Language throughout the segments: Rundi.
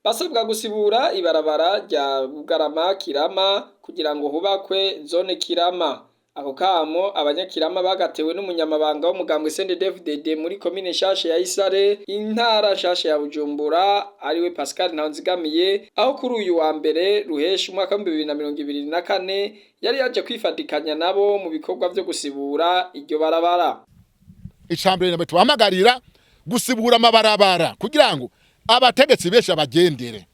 Basabwa gusibura ibarabara rya Bugarama Kirama kugira ngo hubakwe zone Kirama. Ako kamo abanyakirama bagatewe n'umunyamabanga w'umugambwe CNDD-FDD muri komine nshasha ya Isare, intara nshasha ya Bujumbura, ariwe Pascal Ntawonzigamiye, aho kuri uyu wa mbere ruheshi umwaka w'2024 yari yaje kwifatikanya nabo mu bikorwa vyo gusibura iryo barabara. Icambere nabwo tubahamagarira gusibura amabarabara kugira ngo abategetsi benshi abagendere,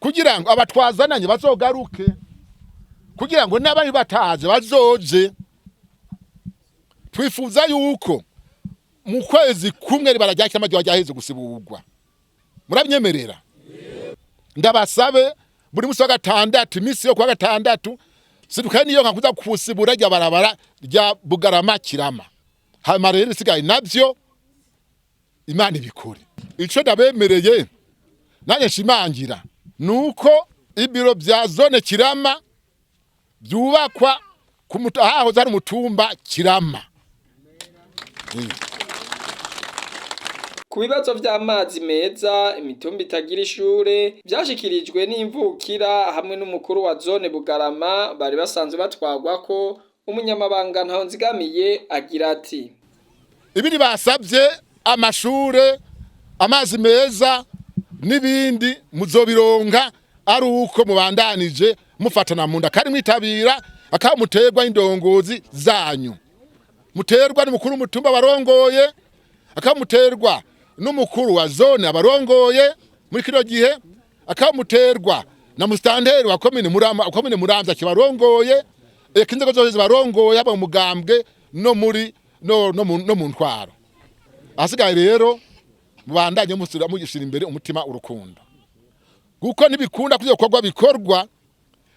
kugira ngo abatwazananye bazogaruke, kugira ngo n'abari bataje bazoje. Twifuza yuko mu kwezi kumwe ribara rya Kirama ryaheze gusiburwa. Murabinyemerera? Ndabasabe buri musi wa gatandatu, imisi yo kuwa gatandatu, sidukaye niyo nka kuza kusibura rya barabara rya Bugarama Kirama. Hanyuma rero isigaye navyo Imana ibikore. Ico ndabemereye nanjye nshimangira nuko ibiro vya zone Kirama byubakwa ahahoze hari umutumba Kirama. Ku bibazo vy'amazi meza, imitumba itagira ishure, vyashikirijwe n'imvukira hamwe n'umukuru wa zone Bugarama bari basanzwe batwagwako, umunyamabanga Ntawonzigamiye agira ati: Ibindi basabye, amashure, amazi meza n'ibindi, muzobironka ari uko mubandanije mufatana mu nda kandi mwitabira akaba muterwa indongozi zanyu, muterwa n'umukuru w'umutumba barongoye, akaba muterwa n'umukuru wa zone abarongoye muri kino gihe, akaba muterwa na musitanteri wa komine Murama, komine Muramvya kibarongoye, eka inzego zose zibarongoye, haba mu mugambwe no muri no mu ntwaro. Ahasigaye rero mubandanye musubira mugishyira imbere umutima urukundo, kuko ntibikunda ko ibikorwa bikorwa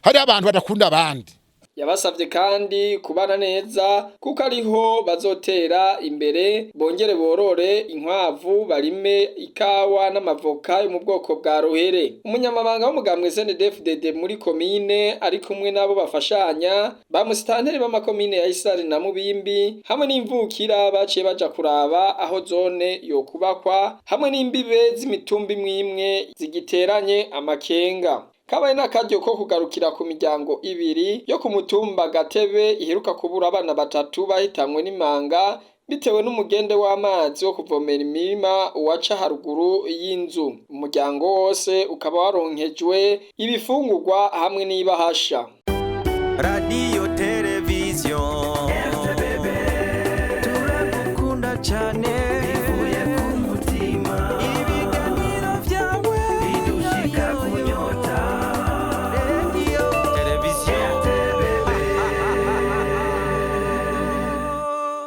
hari abantu badakunda abandi. Yabasavye kandi kubana neza kuko ariho bazotera imbere, bongere borore inkwavu, barime ikawa n'amavoka yo mu bwoko bwa ruhere. Umunyamabanga w'umugambwe CNDD-FDD muri komine ari kumwe n'abo bafashanya ba musitanteri b'amakomine ya Isare na Mubimbi hamwe n'imvukira baciye baja kuraba aho zone yokubakwa hamwe n'imbibe z'imitumba imwe imwe zigiteranye amakenga. Kabaye n'akaryo ko kugarukira ku miryango ibiri yo ku mutumba Gatebe iheruka kubura abana batatu bahitanywe n'imanga bitewe n'umugende w'amazi wo kuvomera imirima uwaca haruguru y'inzu. Umuryango wose ukaba waronkejwe ibifungurwa hamwe n'ibahasha. Radiyo, televiziyo.